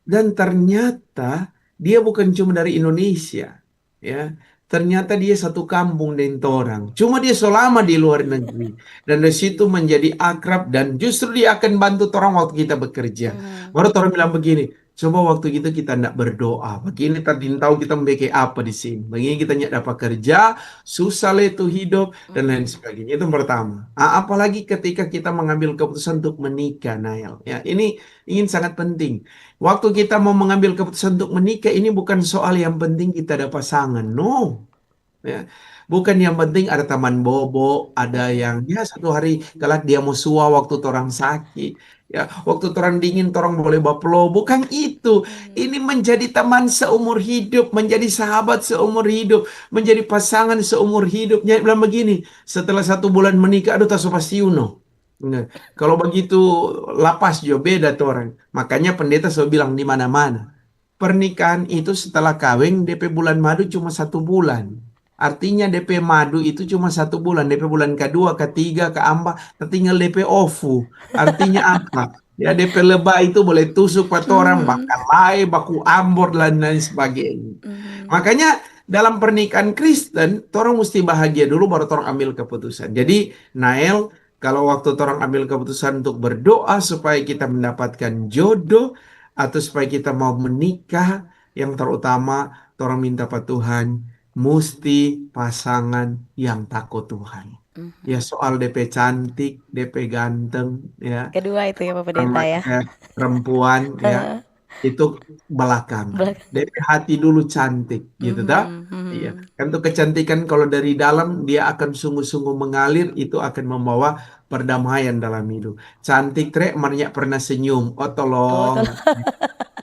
Dan ternyata dia bukan cuma dari Indonesia, ya. Ternyata dia satu kampung deng torang. Cuma dia so lama di luar negeri. Dan dari situ menjadi akrab dan justru dia akan bantu torang waktu kita bekerja. Hmm. Baru torang bilang begini, "Coba waktu itu kita ndak berdoa. Begini tadi tau kita mo beking apa di sini. Begini kita nyak dapa kerja, susah le tu hidup, dan lain sebagainya." Itu yang pertama. A-, apalagi ketika kita mengambil keputusan untuk menikah, Nael. Ya, ini ingin sangat penting. Waktu kita mau mengambil keputusan untuk menikah, ini bukan soal yang penting kita ada pasangan, no. Ya. Bukan yang penting ada taman bobo, ada yang, ya, satu hari kelak dia mo sua waktu torang saki. Ya, waktu torang dingin, torang boleh baplo. Bukan itu. Hmm. Ini menjadi teman seumur hidup, menjadi sahabat seumur hidup, menjadi pasangan seumur hidup. Jadi bilang begini, setelah satu bulan menikah, aduh, ta so pasiu no. Nah, kalau begitu lapas jo beda torang. Makanya pendeta selalu bilang di mana-mana, pernikahan itu setelah kaweng, de pe bulan madu cuma satu bulan. Artinya de pe madu itu cuma satu bulan, de pe bulan kadua, katiga, kaampa, tatinggal de pe ovu. Artinya apa? Ya, de pe lebah itu boleh tusuk pa torang, hmm, bakalae, baku ambor, dan lain sebagainya. Hmm. Makanya dalam pernikahan Kristen, torang musti bahagia dulu baru torang ambil keputusan. Jadi, Nael, kalau waktu torang ambil keputusan untuk berdoa supaya kita mendapatkan jodoh atau supaya kita mau menikah, yang terutama torang minta pa Tuhan, musti pasangan yang tako Tuhan. Mhm. Ya, soal de pe cantik, de pe ganteng, ya. Kedua itu ya, Bapak Pendeta, ya. Perempuan, ya. Heeh. Itu belakang. Belakang. De pe hati dulu cantik, gitu, ta? Mhm, mhm. Iya. Kan tu kecantikan kalau dari dalam, dia akan sungguh-sungguh mengalir, itu akan membawa perdamaian dalam hidup. Cantik, tre, mar nyak pernah senyum. Oh, tolong. Oh, tolong.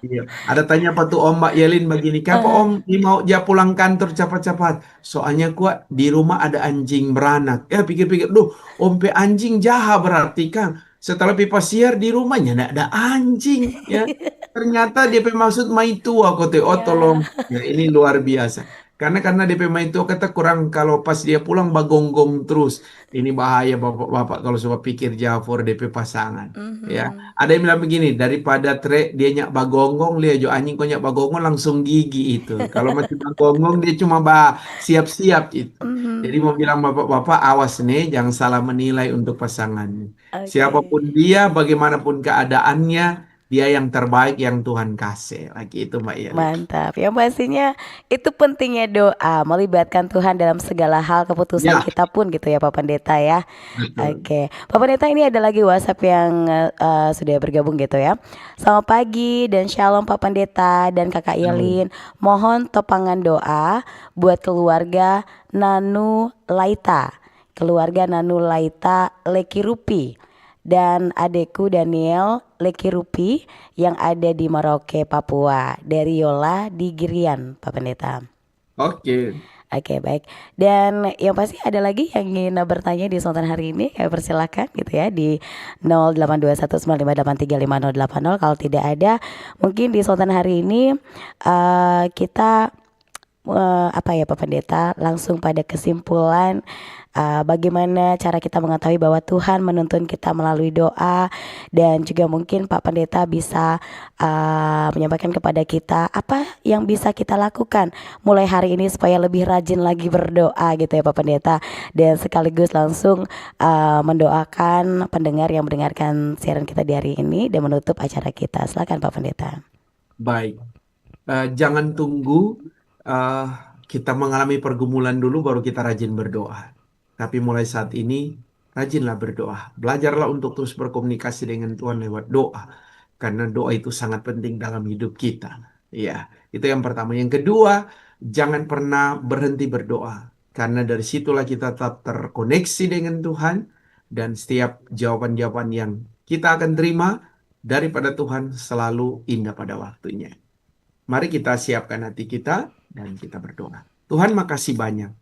Iya. Ada tanya pa tu Om, Mbak Yelin begini, "Kenapa, Om, ni mau ja pulang kantor capat-capat?" "Soalnya, kwa, di rumah ada anjing beranak." Ya, pikir-pikir, "Duh, Om pe anjing jaha berarti, kang." Setelah pi pasiar di rumahnya ndak ada anjing, ya. Ternyata dia pe maksud maitua kote, oh, ya, tolong. Ya, ini luar biasa. Karena, karena dia pe maitua kata kurang, kalau pas dia pulang bagonggong terus. Ini bahaya, Bapak-bapak, kalau so pikir jauh for dia pe pasangan. Mhm. Ya, ada yang bilang begini, "Daripada tre, dia nyak bagonggong, lia jo anjing ko nyak bagonggong, langsung gigi itu. Kalau masih bagonggong, dia cuma ba siap-siap itu." Mhm. Jadi mau bilang, Bapak-bapak, awas nih, jangan salah menilai untuk pasangan. Oke. Siapapun dia, bagaimanapun keadaannya, dia yang terbaik yang Tuhan kasih. Lagi itu, Mbak Yeli. Mantap. Yang pastinya itu pentingnya doa, melibatkan Tuhan dalam segala hal, keputusan, ya, kita pun gitu ya, Pak Pendeta, ya. Betul. Oke. Pak Pendeta, ini ada lagi WhatsApp yang, eh, sudah bergabung gitu ya. "Selamat pagi dan shalom, Pak Pendeta dan Kakak, shalom, Yelin. Mohon topangan doa buat keluarga Nanu Laita. Keluarga Nanu Laita Lekirupi dan adekku Daniel Lekirupi yang ada di Merauke, Papua." Dari Yola di Girian, Pak Pendeta. Oke. Oke, baik. Dan yang pasti ada lagi yang ingin bertanya di kesempatan hari ini, kami persilakan gitu ya di nol delapan dua satu sembilan lima delapan tiga lima nol delapan nol. Kalau tidak ada, mungkin di kesempatan hari ini, eh, kita, eh, apa ya, Pak Pendeta, langsung pada kesimpulan, eh, bagaimana cara kita mengetahui bahwa Tuhan menuntun kita melalui doa, dan juga mungkin Pak Pendeta bisa, eh, menyampaikan kepada kita apa yang bisa kita lakukan mulai hari ini supaya lebih rajin lagi berdoa gitu ya, Pak Pendeta, dan sekaligus langsung, eh, mendoakan pendengar yang mendengarkan siaran kita di hari ini dan menutup acara kita. Silakan, Pak Pendeta. Baik. Eh, jangan tunggu, eh, kita mengalami pergumulan dulu baru kita rajin berdoa. Tapi mulai saat ini, rajinlah berdoa. Belajarlah untuk terus berkomunikasi dengan Tuhan lewat doa. Karena doa itu sangat penting dalam hidup kita. Ya, itu yang pertama. Yang kedua, jangan pernah berhenti berdoa. Karena dari situlah kita tetap terkoneksi dengan Tuhan. Dan setiap jawaban-jawaban yang kita akan terima daripada Tuhan selalu indah pada waktunya. Mari kita siapkan hati kita dan kita berdoa. Tuhan, makasih banyak.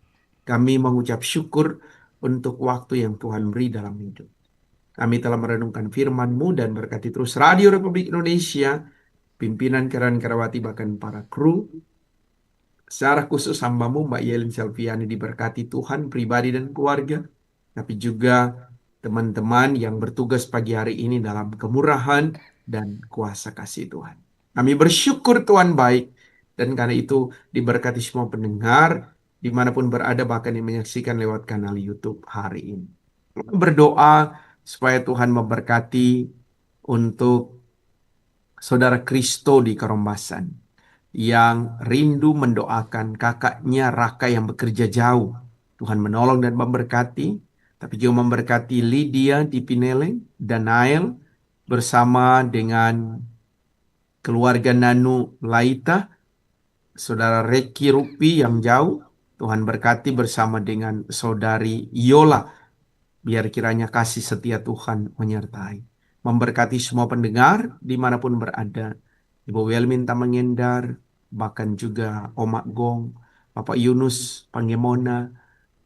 Kami mengucap syukur untuk waktu yang Tuhan beri dalam hidup. Kami telah merenungkan firman-Mu dan berkati terus Radio Republik Indonesia, pimpinan Karen Karawati, bahkan para kru. Secara khusus hamba-Mu, Mbak Yelin Selviani, diberkati Tuhan pribadi dan keluarga, tapi juga teman-teman yang bertugas pagi hari ini dalam kemurahan dan kuasa kasih Tuhan. Kami bersyukur Tuhan baik, dan karena itu diberkati semua pendengar dimanapun berada, bahkan yang menyaksikan lewat kanal YouTube hari ini. Berdoa supaya Tuhan memberkati untuk Saudara Kristo di Karombasan yang rindu mendoakan kakaknya Raka yang bekerja jauh. Tuhan menolong dan memberkati, tapi juga memberkati Lydia di Pineleng, Danael bersama dengan keluarga Nanu Laita, Saudara Reki Rupi yang jauh, Tuhan berkati bersama dengan Saudari Yola. Biar kiranya kasih setia Tuhan menyertai, memberkati semua pendengar dimanapun berada. Ibu Welminta Mangendar, bahkan juga Oma Gong, Bapak Yunus Panggemona,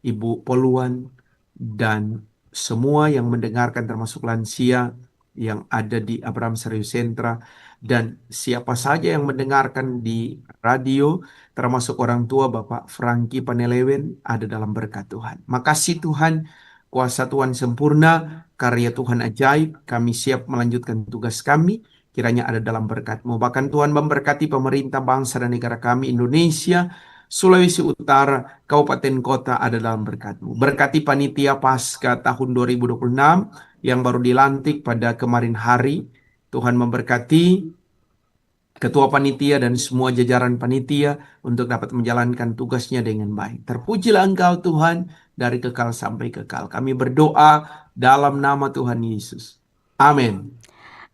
Ibu Poluan, dan semua yang mendengarkan, termasuk lansia yang ada di Abraham Serius Sentra, dan siapa saja yang mendengarkan di radio, termasuk orang tua Bapak Frankie Panelewen, ada dalam berkat Tuhan. Makasih Tuhan, kuasa Tuhan sempurna, karya Tuhan ajaib. Kami siap melanjutkan tugas kami, kiranya ada dalam berkat-Mu. Bahkan Tuhan memberkati pemerintah bangsa dan negara kami Indonesia, Sulawesi Utara, kabupaten kota ada dalam berkat-Mu. Berkati panitia Paskah tahun dua ribu dua puluh enam yang baru dilantik pada kemarin hari. Tuhan memberkati ketua panitia dan semua jajaran panitia untuk dapat menjalankan tugasnya dengan baik. Terpujilah Engkau Tuhan, dari kekal sampai kekal. Kami berdoa dalam nama Tuhan Yesus. Amin.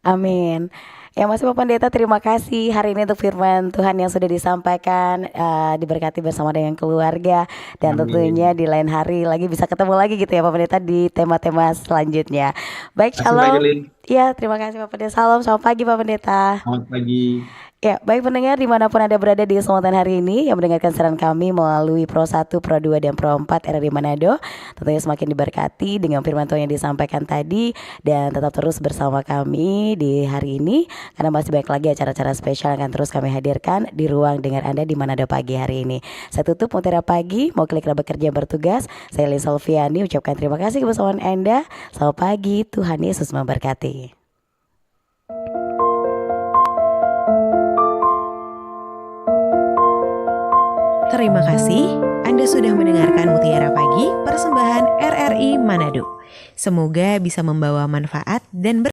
Amin. Ya, masih Pak Pendeta, terima kasih hari ini untuk firman Tuhan yang sudah disampaikan, eh, diberkati bersama dengan keluarga, dan Amin. Tentunya di lain hari lagi bisa ketemu lagi gitu ya, Pak Pendeta, di tema-tema selanjutnya. Baik, Terima kasih, Mbak shalom. Yulin. Ya, terima kasih, Pak Pendeta. Salam, selamat pagi, Pak Pendeta. Selamat pagi. Ya, baik pendengar dimanapun Anda berada di kesempatan hari ini yang mendengarkan siaran kami melalui Pro satu, Pro dua, dan Pro empat R R I Manado. Tentunya semakin diberkati dengan firman Tuhan yang disampaikan tadi, dan tetap terus bersama kami di hari ini, karena masih banyak lagi acara-acara spesial yang akan terus kami hadirkan di ruang dengar Anda di Manado pagi hari ini. Saya tutup Mutiara Pagi, mau klik bekerja bertugas. Saya Lin Solviani, ucapkan terima kasih kebersamaan Anda. Selamat pagi, Tuhan Yesus memberkati. Terima kasih, Anda sudah mendengarkan Mutiara Pagi, persembahan R R I Manado. Semoga bisa membawa manfaat dan